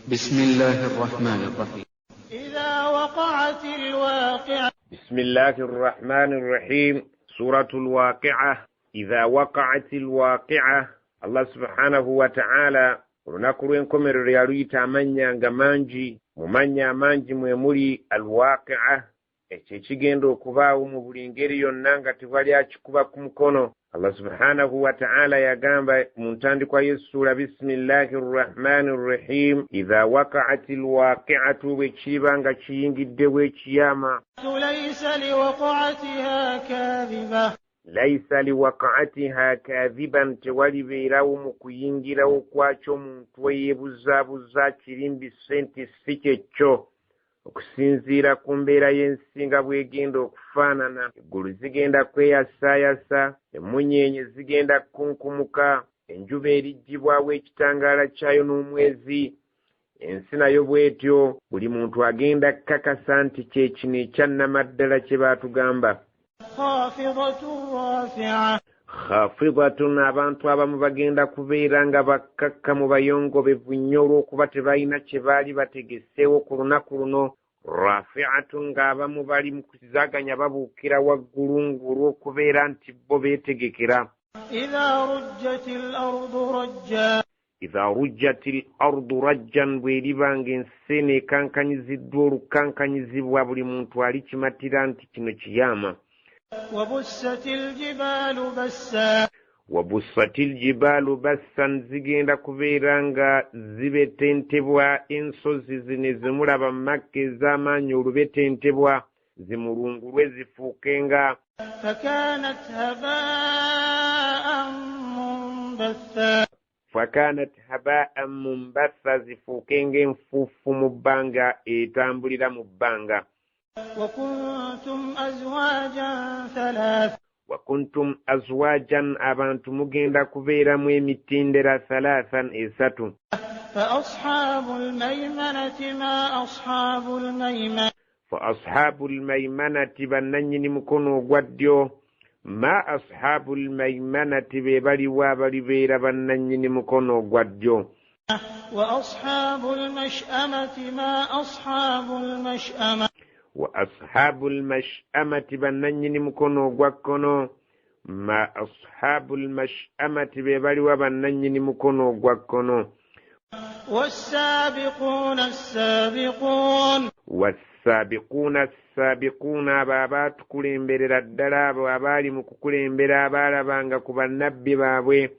بسم الله الرحمن الرحيم. إذا وقعت الواقعة. بسم الله الرحمن الرحيم. سورة الواقعة. إذا وقعت الواقعة. Allah subhanahu wa ta'ala olunaku lw'enkomerero yaluyita amannya nga mangi. Mu mannya amangi mwe muli alwaqi'a, ekyo ekigenda okubaawo mu buli ngeri yonna nga tewali akikuba ku mukono. Allah subhanahu wa ta'ala yagamba mu ntandikwa y'essuula bismillahi rrahmani rrahim, idha waqa'ati lwaqi'atu, bwe kiba nga kiyingiddewo ekiyama. Laysa liwaqa'atiha kadhiba. Laysa liwaqa'atiha kadhiban, tewalibeerawo mu kuyingirawo kwakyo muntu eyeebuzaabuza kirimbise nti si kyekyo. Okusinziira ku mbeera y'ensi nga bw'egenda okufaanana, eggulu zigenda kweyasaayasa, emmunyeenye zigenda kukunkumuka, enjuba eriggyibwawo ekitangaala kyayo n'omwezi, ensi nayo bw'etyo. Buli muntu agenda kkakasa nti kye kino ekyannamaddala kye baatugamba. Khafidatun, abantu abamu bagenda kubeera nga bakkakkamu bayongobevu nnyo olw'okuba tebalina kye baali bategeseewo ku lunaku luno. Rafi'atun, ng'abamu bali mu kuzaganya babuukira waggulu ng'olw'okubeera nti bo beetegekera. Idha rujjatil ardu rajjan, bw'eriba ng'ensi eno ekankanyiziddwa olukankanyizibwa, buli muntu alikimatira nti kino kiyama. Wabussatil jibaalu bassan, zigenda kubeera nga zibetentebwa ensozi zino ezimulaba mu Makka ez'amaanyi olubetentebwa, zimulungulwe zifuuke nga fakanat haba'an munbatha, zifuuke ng'enfuufu mu bbanga etambulira mu bbanga. Wakuntum azwajan, abantu mugenda kubeeramu emitendera thalathan, esatu. Fa ashabul maymanati, bannannyini mukono ogwa ddyo. Ma ashabul maymanati, be baliwa abalibeera bannannyini mukono ogwa ddyo. Wa ashabul mash'amati ma ashabul mash'ama. Wa ashabul mash'amati, bannannyini mukono ogwa kkono. Ma ashabul mash'amati, be baliwa bannannyini mukono ogwa kkono. Wassaabiquuna assaabiquun. Wassaabiquuna assaabiquuna, abo abaatukulemberera ddala, abo abaali mu kukulembera, abaalabanga ku bannabbi baabwe.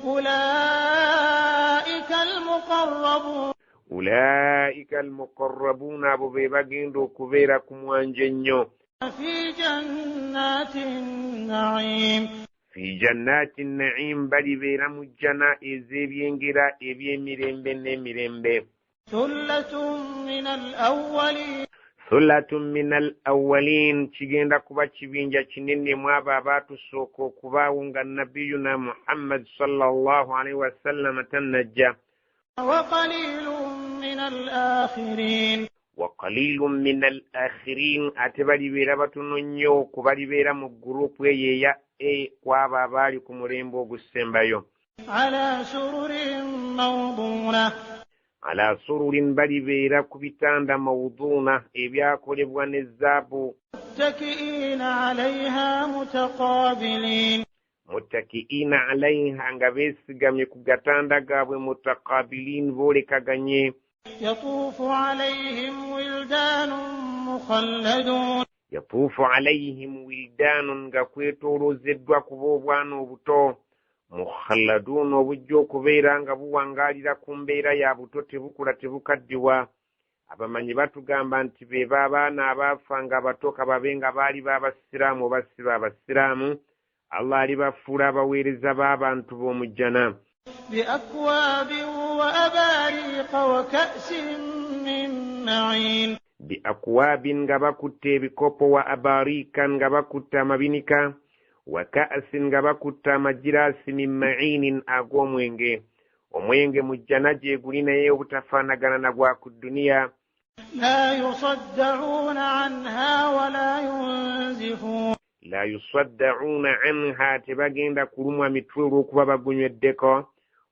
Ulaa'ika almuqarrabuun. Ulaa'ika almuqarrabuun, abo be bagenda okubeera ku mwanje ennyo. Fi jannatin na'im. Fi jannatin na'im, balibeera mu jjana ez'ebyengera eby'emirembe n'emirembe. Thullatun minal awwalin. Thullatun minal awwalin, kigenda kuba kibinja kinene mu abo abaatusooka okubaawo nga Nabiyuna Muhammad sallallahu alaihi wasallam tannajja. Wa qalilun minal akhirin. Wa qalilun minal akhirin, ate balibeera batono nnyo ku balibeera mu gurupu eyo eya A kw'abo abaali ku mulembe ogusembayo. Ala sururin mawduuna. Ala sururin, balibeera ku bitanda mawduuna ebyakolebwa ne zaabu. Muttaki'iina alayha mutaqaabiliin. Muttaki'iina alayha, nga beesigamye ku gatanda gaabwe, mutaqaabiliin, boolekaganye. Yatuufu alayhim wildaanun mukhalladuun. Yatuufu alayhim wildaanun, nga kwetooloozeddwa kuba obwana obuto, mukhalladuun, obujja okubeera nga buwangaalira ku mbeera ya buto, tebukula tebukaddiwa. Abamanyi batugamba nti be b'abaana abaafa nga bato, ka babe nga baali b'Abasiraamu oba si b'Abasiraamu, Allah alibafuula abaweereza b'abantu b'omu jjana. Bi akwaabin wa abaariiqa wa ka'sin min ma'in. Bi akwaabin, nga bakutte ebikopo, wa abaariikan, nga bakutte amabinika, wa ka'sin, nga bakutte amagiraasi, min ma'inin, ag'omwenge. Omwenge mu jjana gye guli naye obutafaanagana na gwa ku dduniya. La yusaddauna anha wa la yunzifuun. La yusaddauna anha, tebagenda kulumwa mitwe olw'okuba bagunyweddeko.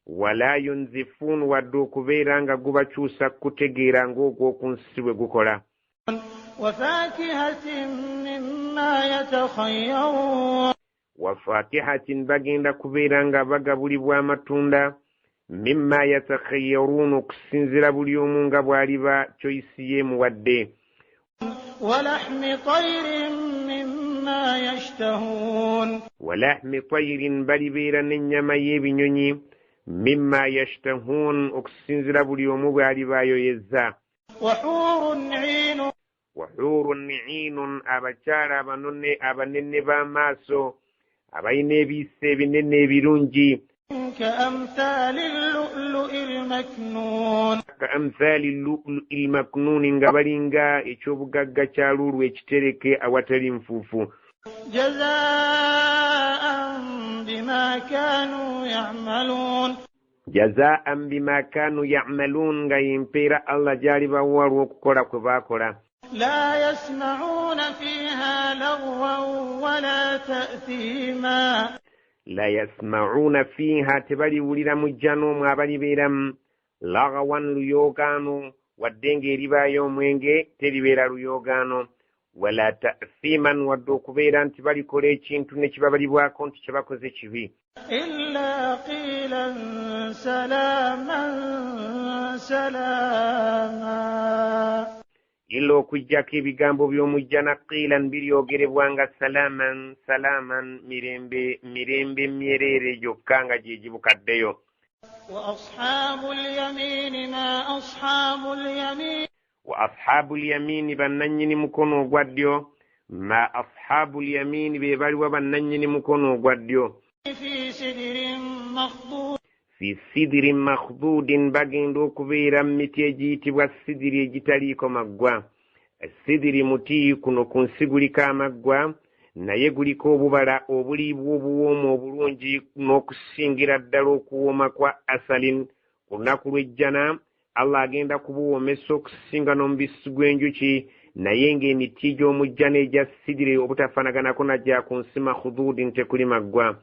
Wala yunzifuun, wadde okubeera nga gubakyusa kutegeera ng'ogw'oku nsi bwe gukola. Wafakihatin mimma yatakhayyarun, Wafakihatin, bagenda kubeera nga bagabulibwa amatunda, mimma yatakhayyarun, okusinziira buli omu nga bw'aliba choice ye muwadde. Walahmi tayrin mimma yashtahun, Walahmi tayrin, balibeera n'ennyama y'ebinyonyi, mimma yashtahun, okusinziira buli omu bw'aliba ayoyezza. Wahurun iinun, Wahurun iinun, abakyala abanone abanene b'amaaso abalina ebiisa ebinene ebirungi. Kaamthali llu'lu'i lmaknuun, Kaamthali llu'lu'i lmaknuuni, nga balinga ekyobugagga kya luulu ekitereke awatali nfuufu. Jazaa'an bima kaanuu ya'maluun, Jazaa'an bima kaanu ya'maluun, nga yempeera Allah gy'alibawa olw'okukola kwe baakola. La yasma'uuna fiiha lagwan wala ta'thiima, La yasma'uuna fiiha, tebaliwulira mu jjana omwo abalibeeramu, lagawan, luyoogaano, wadde ng'eribaayo omwenge teribeera luyoogaano, wala ta'thiiman, wadde okubeera nti balikola ekintu ne kibabalibwako nti kye bakoze kibi. Illa qiilan salaaman salaama, Illa, okuggyako ebigambo by'omujjana, qiilan, biryogerebwa nga salaaman salaaman, mirembe mirembe myereere gyokka nga gye gibukaddeyo. Wa ashaabu lyamiini ma ashaabu lyamiin, Wa ashaabu lyamiini, bannannyini mukono ogwa ddyo, ma ashaabu lyamiini, be baliwa bannannyini mukono ogwa ddyo? Fi sidirin makhduud, Fi sidirin makhduudin, bagenda okubeera mu miti egiyitibwa sidiri egitaliiko maggwa. Sidiri muti kuno ku nsi guliko amaggwa, naye guliko obubala obuliibwa obuwoomu obulungi n'okusingira ddala okuwooma kwa asalin. Ku lunaku lw'ejjana Allah agenda kubuwoomesa okusinga n'omubisi gw'enjuki, naye ng'emiti gy'omujjana egya sidiri obutafaanaganako na gya ku nsi, makhduudin, tekuli maggwa.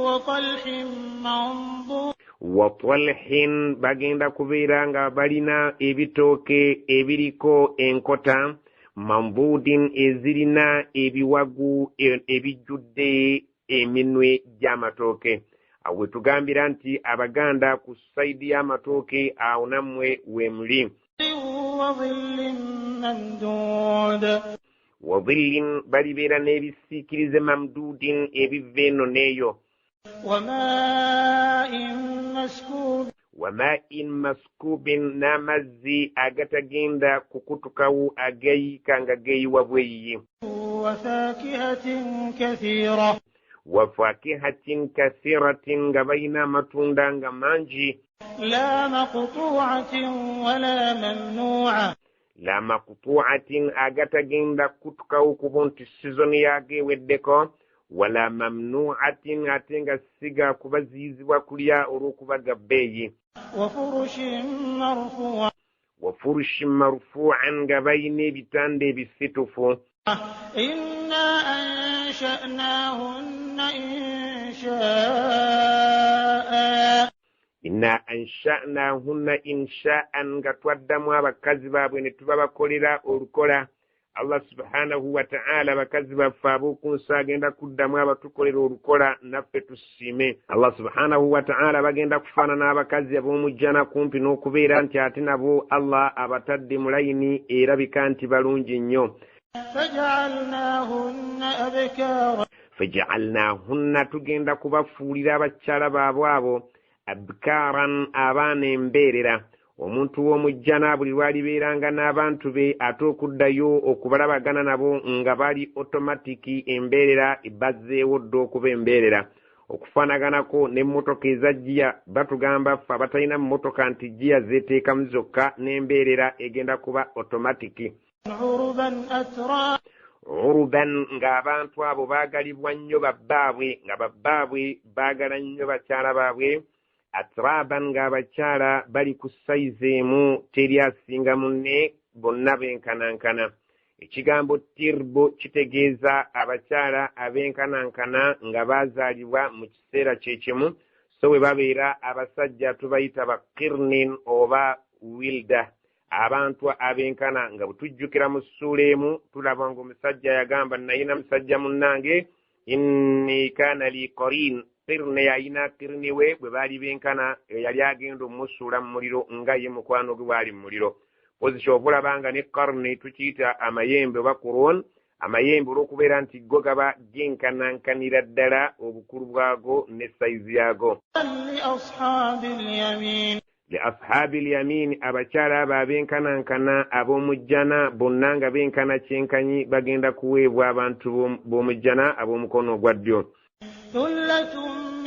Wa talhin manduud, Wa talhin, bagenda kubeera nga balina ebitooke ebiriko enkota, manduudin, ezirina ebiwagu ebijjudde eminwe gy'amatooke. Awo we tugambira nti Abaganda ku side y'amatooke awo nammwe weemuli. Wa dhillin mamduud, Wa dhillin, balibeera n'ebisiikirize, mamduudin, ebiva eno n'eyo. Wa maa'in maskuub, Wa ma'in maskuubin, n'amazzi agatagenda kukutukawo, agayiika nga geeyiwa bweyiyi. Wa faakihatin kathiira, Wa fakihatin kathiratin, nga balina amatunda nga mangi. La maqtuu'atin wala mamnuu'a, La maqtuatin, agatagenda kukutukawo kuba nti sizoni yaago eweddeko, wala mamnuatin, ate nga siga kubaziyizibwa kulya olw'okuba ga bbeeyi. Wa furushin marfuu'a, Wa furushin marfuu'an, nga balina ebitanda ebisitufu. Inna ansha'naahunna inshaa'a, Inna ansha'nahunna insha'an, nga twaddamu abakazi baabwe ne tubabakolera olukola. Allah subhanahu wa ta'ala abakazi baffe ab'oku nsi agenda kuddamu abatukolera olukola naffe tusiime. Allah subhanahu wa ta'ala bagenda kufaanana abakazi ab'omujjana kumpi n'okubeera nti ate nabo Allah abatadde mu layini erabika nti balungi nnyo. Faja'alnaahunna abkaara, Faja'alnahunna, tugenda kubafuulira abakyala baabwe abo, abkaaran, abaana embeerera. Omuntu w'omujjana buli lwalibeeranga n'abantu be ate okuddayo okubalabagana nabo nga bali automatic embeerera, bazzeewo dda okuba embeerera, okufaanaganako n'emmotoka eza giya. Batugamba ffe abatalina mmotoka nti giya zeeteekamu zokka n'embeerera egenda kuba automatic. Uruban atraaba, Uruban, ng'abantu abo baagalibwa nnyo babbaabwe, nga babbaabwe baagala nnyo bakyala baabwe, atraban, ng'abakyala bali ku size emu, teri asinga munne, bonna benkanankana. Ekigambo tirbo kitegeeza abakyala abenkanankana nga baazaalibwa mu kiseera kyekimu. So bwe babeera abasajja tubayita ba qirnin oba wilda, abantu abenkana. Nga bwe tujjukira mu ssuula emu tulaba ng'omusajja yagamba nayina musajja munnange inni kana li qarin, qirne yayina qirni we bwe baali benkana yali agenda omusuula mu muliro nga ye mukwano gwe bwali mu muliro. Pozi kyova olaba nga ne qarni tukiyita amayembe oba qurun, amayembe olw'okubeera nti go gaba genkanankanira ddala obukulu bwago ne sayizi yaago. Li ashaabi lyamin, abakyala abo abenkanankana ab'omujjana bonna nga benkana kyenkanyi bagenda kuweebwa abantu b'omujjana ab'omukono ogwa ddyo. Thullatun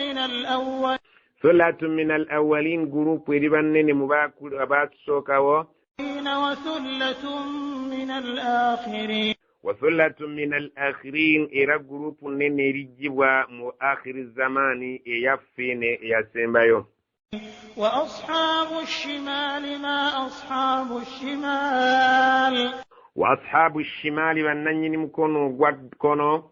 min al awwalin, gurupu eri bannene mu abatusookawo. Wa thullatun min al akhirin, era gurupu nnene erijjibwa mu akhiri zamaani eyaffe ne eyasembayo. Wa ashabu shimali ma ashabu shimal, wa ashabu shimali bannannyini mukono ogwa kkono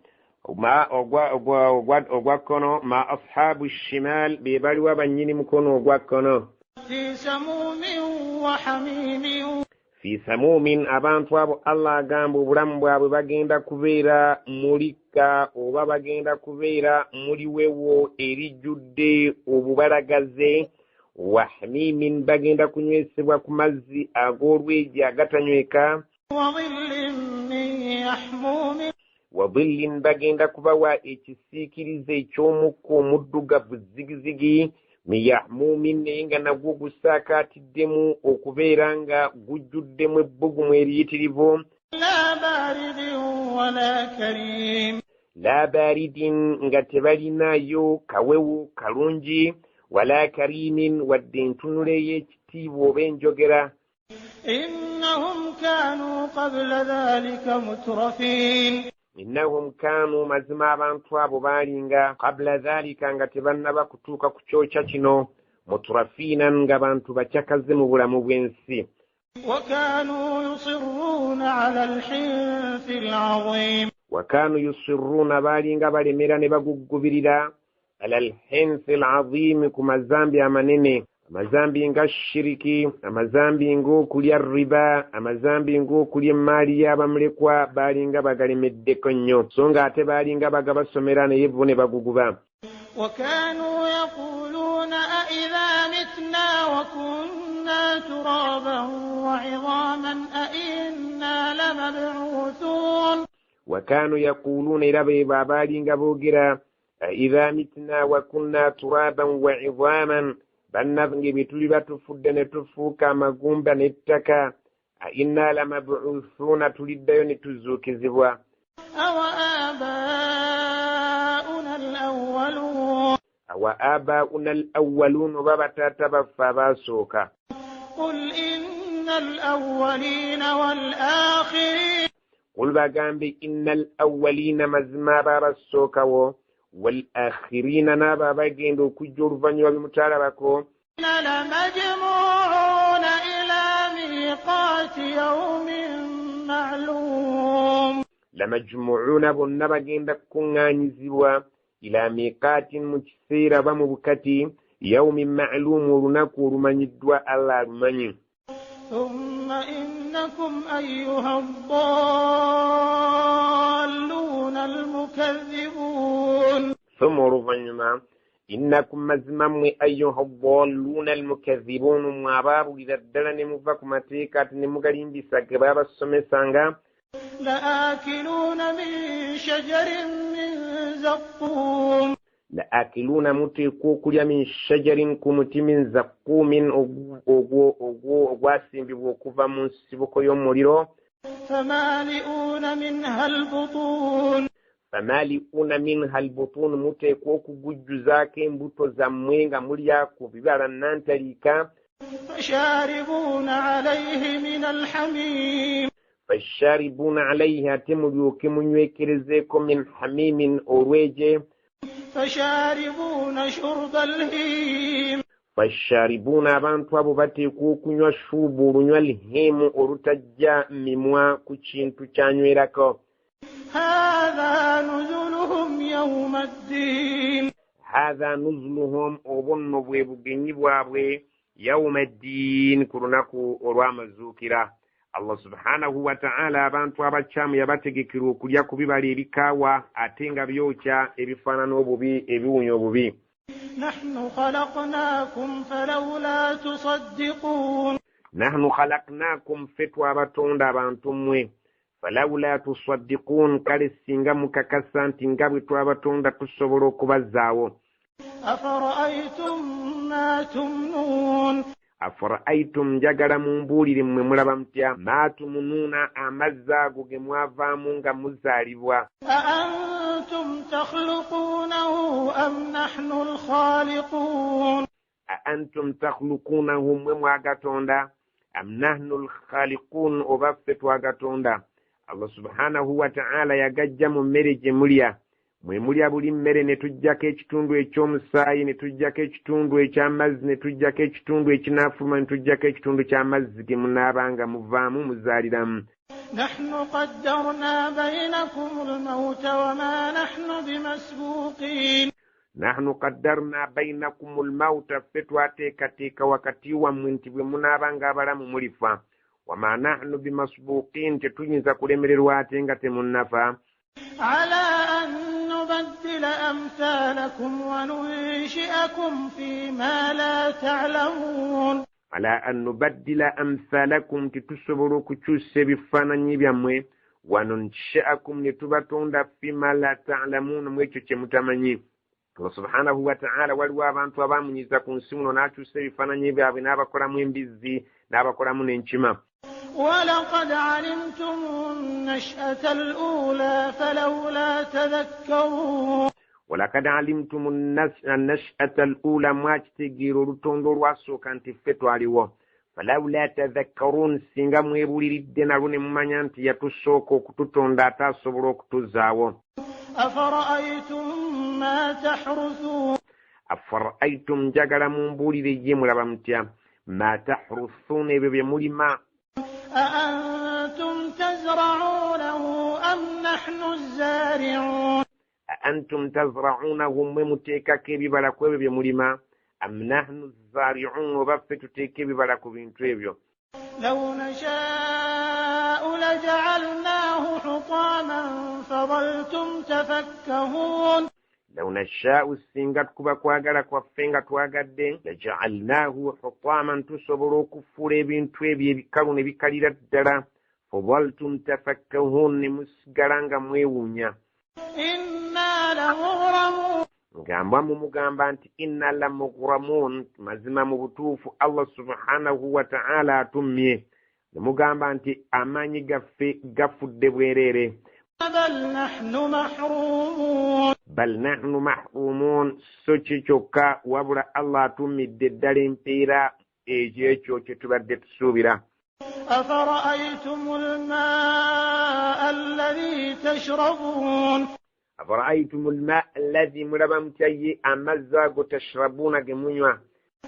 ogwa kkono, ma ashabu shimal be baliwa bannyini mukono ogwa kkono. Fi samumin wa hamimin, fi samumin, abantu abo Allah agamba obulamu bwabwe bagenda kubeera mulikka oba bagenda kubeera muliwewo erijjudde obubalagaze. Wa hamimin, bagenda kunywesebwa ku mazzi ag'olweji agatanyweka. Wa dhillin min yahmumin, wa dhillin, bagenda kubawa ekisiikirize eky'omukka omuddugavu zigizigi. Miyahmumin, naye nga nagwo gusaakaatiddemu okubeera nga gujjuddemu ebbugumu eriyitirivu. La baridin wala karim, la baridin, nga tebalinayo kawewo kalungi, wala karimin, wadde entunula ey'ekitiibwa oba enjogera. Innahum kanu qabla dhalika mutrafin, innahum kanu, mazima abantu abo baalinga qabla dhalika nga tebannaba kutuuka ku kyokya kino, mutrafiina, nga bantu bakyakaze mu bulamu bw'ensi. Wa kanu yusirruna ala alhinthi alazim, wa kanu yusirruna, baalinga balemera ne baguggubirira ala alhinthi alazim, ku mazambi amanene, amazambi nga shiriki, amazambi ng'okulya riba, amazambi ng'okulya emmaali y'abamulekwa, baalinga bagalemeddeko nnyo, so nga ate baalinga bagabasomera naye bo ne baguguba. Wa kanu yaquluna aidha mitna wa kunna turaban wa idhaman ainna lamab'uthun, wa kanu yaquluna, era be baalinga boogera aidha mitna wa kunna turaban wa idhaman, bannange bwe tuli batufudde ne tufuuka amagumba n'ettaka, inna lamab'uthuna, tuliddayo ne tuzuukizibwa. Awa abaa'una al-awwalun, awa abaa'una al-awwalun, oba bataata baffe abaasooka. Qul inna al-awwalina wal-akhirin, qul bagambe inna al-awwalina, mazima abaabasookawo, wal akhirina, n'abo abagenda okujja oluvannyuma bye mutaalabako. Lamajmuuna ila miqaati yawmin ma'luum, lamajmuuna, bonna bagenda kukuŋŋaanyizibwa ila miqaatin, mu kiseera oba mu bukati, yawmin ma'luum, olunaku olumanyiddwa Allah alumanyi. Thumma innakum ayyuha ddaalluuna almukazzibun, thumma oluvannyuma innakum, mazima mmwe ayyuha ddaalluuna almukazzibun, mmwe abaabulira ddala ne muva ku mateeka ate ne mugalimbisa ge baabasomesanga. Laakiluuna min shajarin min zaqqum, laakiluuna, muteekwa okulya min shajarin, ku muti min zakkumin, ogwasimbibwa okuva mu nsibuko y'omuliro. Famali'uuna minha albutun, famali'uuna minha albutun, muteekwa okugujjuzaako embuto zammwe nga mulya ku bibala nantaliika. Fasharibuuna alayhi min alhamim, fasharibuna alayhi, ate mulyoke munywekerezeeko min hamimin, olweje. Fasharibuna shurba alhim, fasharibuna, abantu abo bateekwa okunywa shurubu, olunywa alhimu, olutajja mimwa ku kintu kyanywerako. Hadha nuzuluhum yawma ddin, Haatha nuzuluhum, obwo nno bwe bugenyi bwabwe, yauma ddiini, ku lunaku olw'amazuukira. Allah subhanahu wataala abantu abakyamu yabategekera okulya ku bibala ebikaawa ate nga byokya, ebifaanana obubi, ebiwunya obubi. Nahnu khalaqnakum falawla tusaddiqun. Nahnu khalaqnakum, ffe twabatonda abantu mmwe, falawula tusaddiquun, kale singa mukakasa nti nga bwe twabatonda tusobola okubazzaawo. Afara'aytum ma tumnuun. Afara'aytum, njagala mumbuulire mmwe mulaba mutya, ma tumunuuna, amazzi ago ge mwavaamu nga muzaalibwa. Aantum takhluquunahu am nahnu alkhaliquun. Aantum takhluquunahu, mmwe mwagatonda, am nahnu alkhaliquun, oba ffe twagatonda. Allah subhanahu wataala yagajja mu mmere gye mulya. Mwe mulya buli mmere ne tujjako ekitundu eky'omusaayi, ne tujjako ekitundu eky'amazzi, ne tujjako ekitundu ekinaafuluma, ne tujjako ekitundu ky'amazzi ge munaaba nga muvaamu muzaaliramu. Nahnu qaddarna bainakum almauta wama nahnu bimasbuqin. Nahnu qaddarna bainakum almauta, ffe twateekateeka wakati wammwe nti bwe munaaba nga abalamu mulifa. Wama nahnu bimasbuqin, tetuyinza kulemererwa ate nga temunnafa. Ala an nubaddila amthalakum wa nunshi'akum fima la ta'lamun. Ala an nubaddila amthalakum, tetusobola okukyusa ebifaananyi byammwe, wa nunshi'akum, ne tubatonda, fima la ta'lamun, mu ekyo kye mutamanyi. Allah subhanahu wataala waliwo abantu abamunyiza ku nsi muno n'akyusa ebifaananyi byabwe n'abakolamu embizzi n'abakolamu n'enkima. Walaqad alimtum nash'ata al-ula falawla tadhakkarun. Walaqad alimtum nash'ata al-ula, mwakitegeera olutondo olwasooka nti ffe twaliwo. Falawla tadhakkarun, singa mwebuuliridde nalwo ne mumanya nti yatusooka okututonda ate asobola okutuzaawo. Afara'aytum ma tahruthun. Afara'aytum, njagala mumbuulire ye mulaba mutya, ma tahruthun, ebyo bye mulima. Aantum tazra'unahu am nahnu azzari'un. Aantum tazra'unahu, mmwe muteekako ebibala ku ebyo bye mulima, am nahnu azzari'un, oba ffe tuteeka ebibala ku bintu ebyo. Law nasha'u laja'alnahu hutaman fadhaltum tafakkahun. Law nasha'u, singa tukuba kwagala kwaffe nga twagadde, laja'alnahu hutaman, tusobola okufuula ebintu ebyo ebikalu ne bikalira ddala, fadhaltum tafakkahun, ne musigala nga mwewuunya. Inna lamughramun. Ngamba mumugamba nti inna lamughramun, mazima mu butuufu Allah subhanahu wa ta'ala atummye. Ne mugamba nti amaanyi gaffe gafudde bwereere. Bal nahnu mahrumun. Bal nahnu mahrumun, so ki kyokka wabula Allah atummidde ddala empeera ekyo ekyo kye tubadde tusuubira. Afara'aytum almaa alladhi tashrabun. Afara'aytum almaa alladhi, mulaba mutya ye amazzi ago tashrabuuna ge munywa.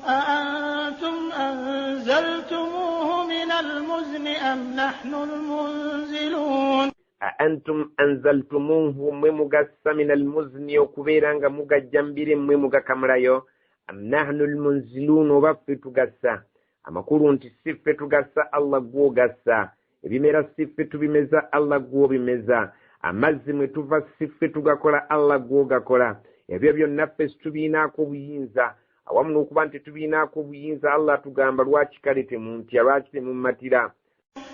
Aantum anzaltumuhu min almuzni am nahnu almunzilun. Aantum anzaltumuhu, mmwe mugassa, min almuzni, okubeera nga mugajja mbire mmwe mugakamulayo, am nahnu almunzilun, oba ffe tugassa. Amakulu nti si ffe tugassa, Allah gw'ogassa. Ebimera si ffe tubimeza, Allah gw'obimeza. Amazzi mwe tuva si ffe tugakola, Allah gw'ogakola. Ebyo byonna ffe situbiinaako obuyinza. Awamu n'okuba nti tetubiinaako obuyinza, Allah atugamba lwaki kale temuntya, lwaki temummatira.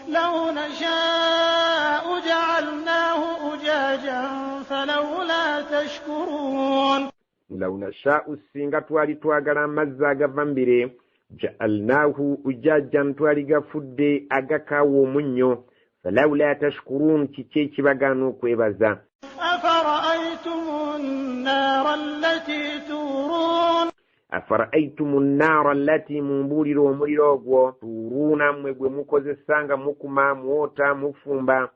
Law nasha'u ja'alnahu ujajan falawla tashkurun. Law nasha'u, singa twali twagala amazzi agava mbire, ja'alnahu ujajan, twali gafudde agakaawa omunnyo, falawla tashkurun, kiki ekibagaana okwebaza. Afara'aytum an-naara allati tuurun. Afara'aytum an-naara allati, mumbuulire omuliro ogwo, tuuruuna, mmwe gwe mukozesa nga mukuma, mwota, mufumba.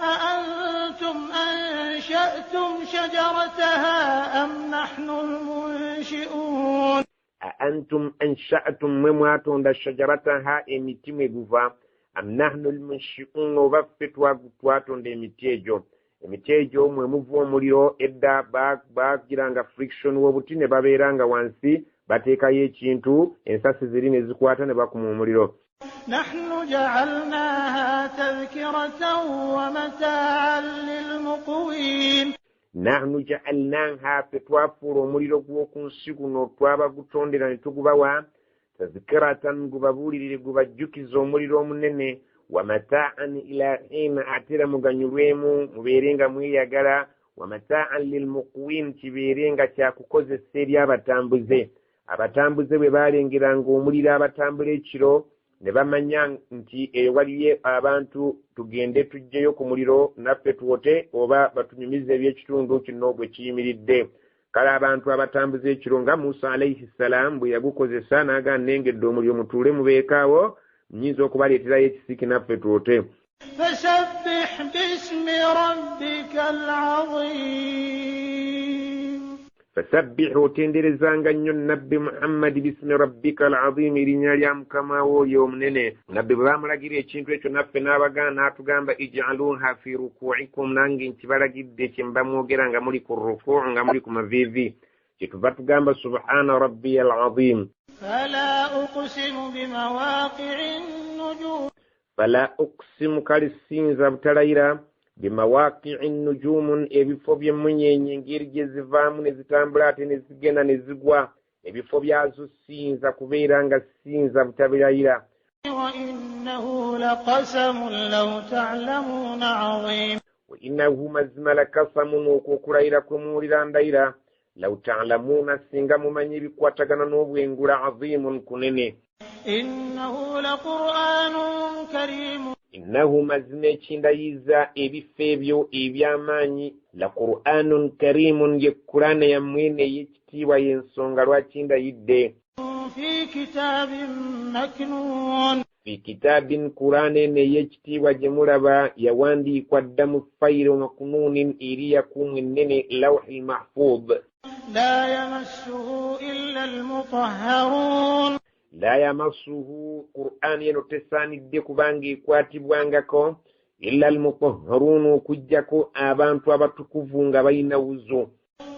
Aantum ansha'tum shajarataha am nahnu al-munshi'un. Aantum ansha'tum, mmwe mwatonda shajarataha, emiti mwe guva, am nahnu al-munshi'un, oba ffe twatonda emiti egyo. Emiti egyo mwe muva omuliro. Edda bagiranga friction w'obuti ne babeera nga wansi bateekayo ekintu, ensasi ziri ne zikwata ne bakuma omuliro. Nahnu ja'alnaha tadhkiratan wa mata'an lilmuqwin. Nahnu ja'alnaha, ffe twafuula omuliro gw'oku nsi guno twabagutondera ne tugubawa tadhkiratan, gubabuulirire gubajjukize omuliro omunene, wa mata'an ila hina, ate era muganyulwemu mubeere nga mweyagala, wa mata'an lilmuqwin, kibeere nga kyakukozesa eri abatambuze. Abatambuze bwe baalengeranga omuliro abatambula ekiro ne bamanya nti eyo waliyo abantu, tugende tuggyeyo ku muliro naffe twote oba batunyumize eby'ekitundu kino bwe kiyimiridde. Kale abantu abatambuza ekiro nga Musa alaihi ssalaamu bwe yagukozesa n'agamba nnengedde omuliro mutuule mubeekaawo, nnyinza okubaleeterayo ekisiki naffe twote. Fasabbih bismi rabbika al-azim. Fasabbih, otenderezanga nnyo Nabbi Muhammadi bismi rabbika al-azim, erinnya lya Mukama wo oyo omunene. Nabbi bwe baamulagira ekintu ekyo naffe n'abagaana n'atugamba ij'aluha fi ruku'ikum, nange nkibalagidde kye mba mwogera nga muli ku rukuu, nga muli ku maviivi. Kyetuva tugamba subhana rabbiya al-azim. Fala uqsimu bimawaqi'i nujum. Fala uqsimu, kale siyinza butalayira, bimawaqi'i nujumun, ebifo by'emmunyeenye engeri gye zivaamu ne zitambula ate ne zigenda ne zigwa, ebifo byazo siyinza kubeera nga siyinza butabirayira. Wa innahu laqasamun law ta'lamuna 'azim. Wa innahu mazima lakasamun, okwo okulayira kwe muwulira ndayira, law ta'lamuna, singa mumanyi ebikwatagana n'obwengula, azimun, kunene. Innahu laqur'anun karim. Innahu mazima ekindayiza ebifo ebyo eby'amaanyi, la qur'anun karimun, ye Kuraane yammwe eno ey'ekitiibwa, y'ensonga lwaki ndayidde. Fi kitaabin maknuun. Fi kitaabin, Kuraane eno ey'ekitiibwa gye mulaba yawandiikwa dda mu fayiro maknuunin, eri yakuumwa ennene, lawhi mahfudh. La yamassuhu illa al-mutahharuun. La yamassuhu, Qur'ani eno tesaanidde kubanga ekwatibwangako, illa al-mutahharuun, okuggyako abantu abatukuvu nga balina wuzu.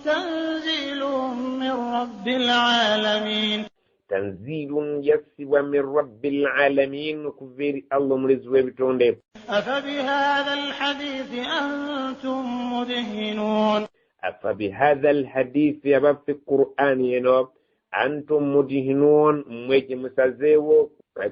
Tanzilun min rabbil alamin. Tanzilun, yassibwa, min rabbil alamin, okuva eri Allah omulezi w'ebitonde. Afabihadha alhadithi antum mudhinun. Afabihadha alhadithi, abaffe Qur'ani eno, antum mudhinun, mmwe gye musazeewo,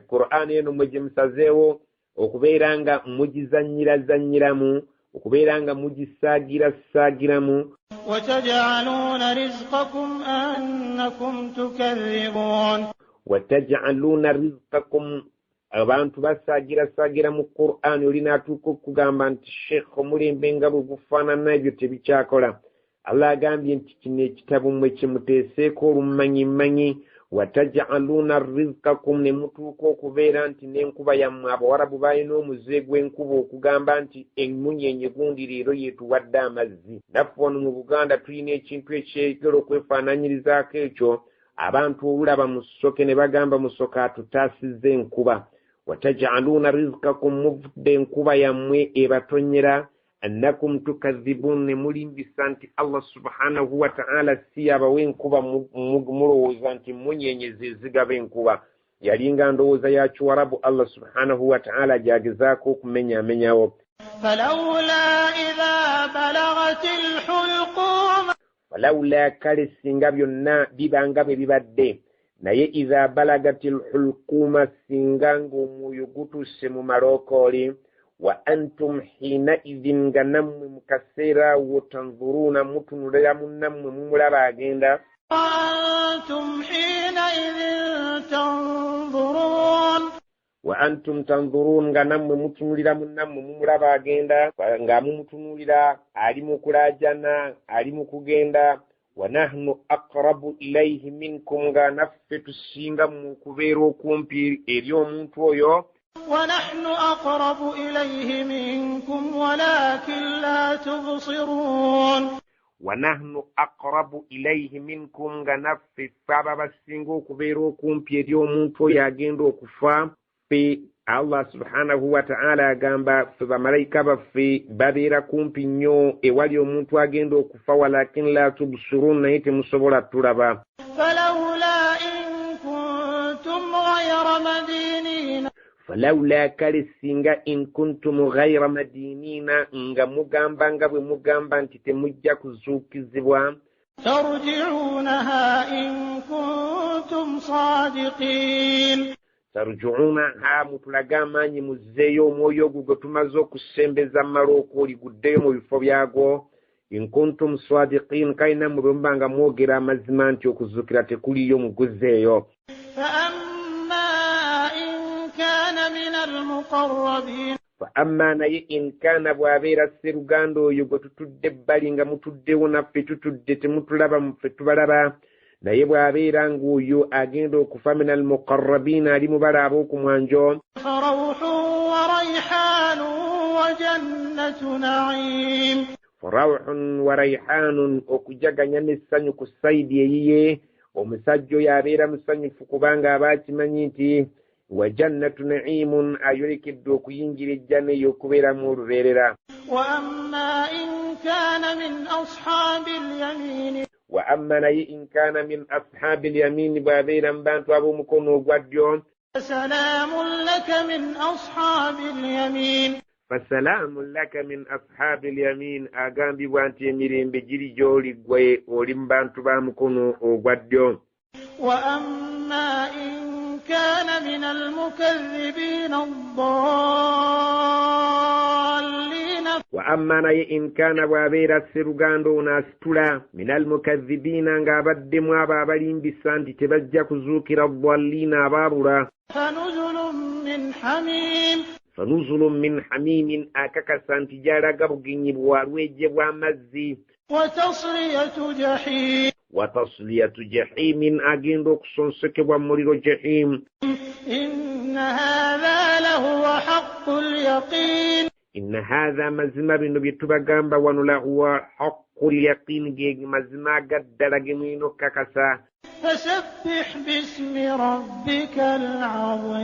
Qur'ani eno mmwe gye musazeewo okubeera nga mugizannyirazzannyiramu, okubeera nga mugisaagirasaagiramu. Wataj'aluuna rizqakum annakum tukadhibun. Wataj'aluuna rizqakum, abantu basaagirasaagira mu Qur'ani, oli n'atuuka okugamba nti Sheikh omulembe nga bwe gufaanana ebyo tebikyakola. Allah agambye nti kino ekitabo mmwe kye muteeseeko olumanyimanyi, wataj'aluuna rizqakum, ne mutuuka okubeera nti n'enkuba yammwe, Abawarabu balina omuze gw'enkuba okugamba nti emmunyeenye gundi leero yeetuwadde amazzi. Naffe wano mu Buganda tulina ekintu ekyegera okwefaananyirizaako ekyo, abantu olulaba musoke ne bagamba musoke atutaasizza enkuba. Wataj'aluuna rizqakum, muvudde enkuba yammwe ebatonyera, annakum tukadhibun, ne mulimbisa nti Allah subhanahu wa ta'ala si yabawa enkuba, mulowooza nti mmunyeenye ze zigaba enkuba. Yalinga ndowooza ya Kiwarabu Allah subhanahu wa ta'ala gy'agezaako okumenyaamenyawo. Falawula idha balagatil hulqum. Falawula, kale singa byonna biba nga bwe bibadde, naye idha balagatil hulquma, singa ng'omwoyo gutuuse mu malookooli, wa antum hina idhin, nga nammwe mu kaseera awo tanzuruuna, mutunulira munnammwe mumulaba agenda. Antum hina idhin tanzuruun. Wa antum tanzuruun, nga nammwe mutunulira munnammwe mumulaba agenda, nga mumutunuulira ali mu kulaajana, ali mu kugenda. Wa nahnu aqrabu ilayhi minkum, nga naffe tusinga mu kubeera okumpi eri omuntu oyo. Wa nahnu aqrabu ilayhi minkum walakin la tubsirun. Wa nahnu aqrabu ilayhi minkum, nga naffe ffe ababasinga okubeera okumpi eri omuntu oyo agenda okufa, ffe Allah subhanahu wa ta'ala agamba ffe bamalayika baffe babeera kumpi nnyo ewali omuntu agenda okufa, walakin la tubsirun, naye temusobola tulaba. Falawla in kuntum ghayra madinina, falawla kale singa in kuntum ghayra madinina, nga mugamba nga bwe mugamba nti temujja kuzuukizibwa. Tarji'unaha in kuntum sadiqin, tarji'unaha, mutulage amaanyi muzzeeyo omwoyo ogwo gwe tumaze okusembeza malooka oliguddeyo mu bifo byagwo. In kuntum sadiqin, kale nammwe bwe muba nga mwogera amazima nti okuzuukira tekuliyo muguzzeeyo. Fa amma in kana min almuqarrabin, fa amma naye in kana bw'abeera sseruganda oyo gwe tutudde ebbali nga mutuddewo naffe tutudde temutulaba muffe tubalaba, naye bw'abeera ng'oyo agenda okufa min almuqarrabin, ali mubala ab'okumwanjo. Farawhun wa rayhanun wa jannatu na'im, farawhun wa rayhanun, okujaganya n'essanyu ku sayidi eyiye. Omusajja oyo abeera musanyufu kubanga aba akimanyi nti wa jannatu na'imun, ayolekedde okuyingira ejjana ey'okubeeramu olubeerera. Wa amma in kana min ashabil yamin, wa amma naye in kana min ashabil yamin, bw'abeera mu bantu ab'omukono ogwa ddyo. Fasalaamun laka min ashabil yamin, fasalaamun laka min ashabil yamin, agambibwa nti emirembe giri gy'oli ggwe oli mu bantu ba mukono ogwa ddyo. Wa amma in kana min almukaththibina ad-dallin, wa amma naye in kana bw'abeera sseruganda ono asitula min almukaththibina, ng'abaddemu abo abalimbisa nti tebajja kuzuukira, ddallina abaabula. Fanuzulun min hamim, fanuzulun min hamimin, akakasa nti gy'alaga bugenyi bwa lweje bw'amazzi. Wa tasliyatu jahim, wa tasliyatu jahimin, agenda okusonsekebwa mu muliro jahim. Inna hadha lahuwa haqqul yaqin, inna hadha, mazima bino bye tubagamba wano, lahuwa haqqul yaqin, ge mazima agaddala ge mulina okukakasa. Fasabbih bismi rabbikal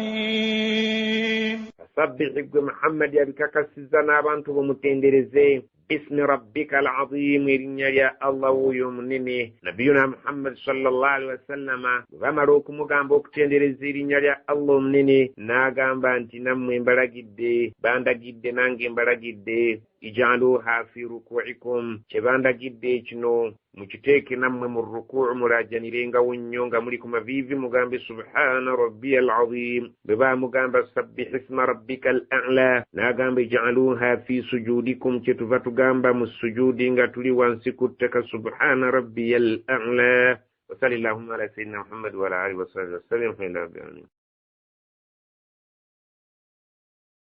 azim, fasabbih gwe Muhammad yabikakasizza n'abantu bamutendereze bismi rabbika al-azim, erinnya lya Allah wuuyo omunene. Nabiyuna Muhammad sallallahu alaihi wasallama bwe bamala okumugamba okutendereza erinnya lya Allah omunene, n'agamba nti nammwe mbalagidde, bandagidde nange mbalagidde, ijaluha fi rukuikum, kye bandagidde kino mukiteeke nammwe mu rukuu, mulaajanirengawo nnyo nga muli ku maviivi, mugambe subhana rabbiyal azim. Bwe baamugamba sabbih isma rabbika al a'la, n'agamba ij'aluha fi sujudikum, kye tuva tugamba mu sujudi nga tuli wansi ku ttaka subhana rabbiyal a'la. Wa sallallahu ala sayyidina Muhammad wa ala alihi wa sahbihi wa sallam.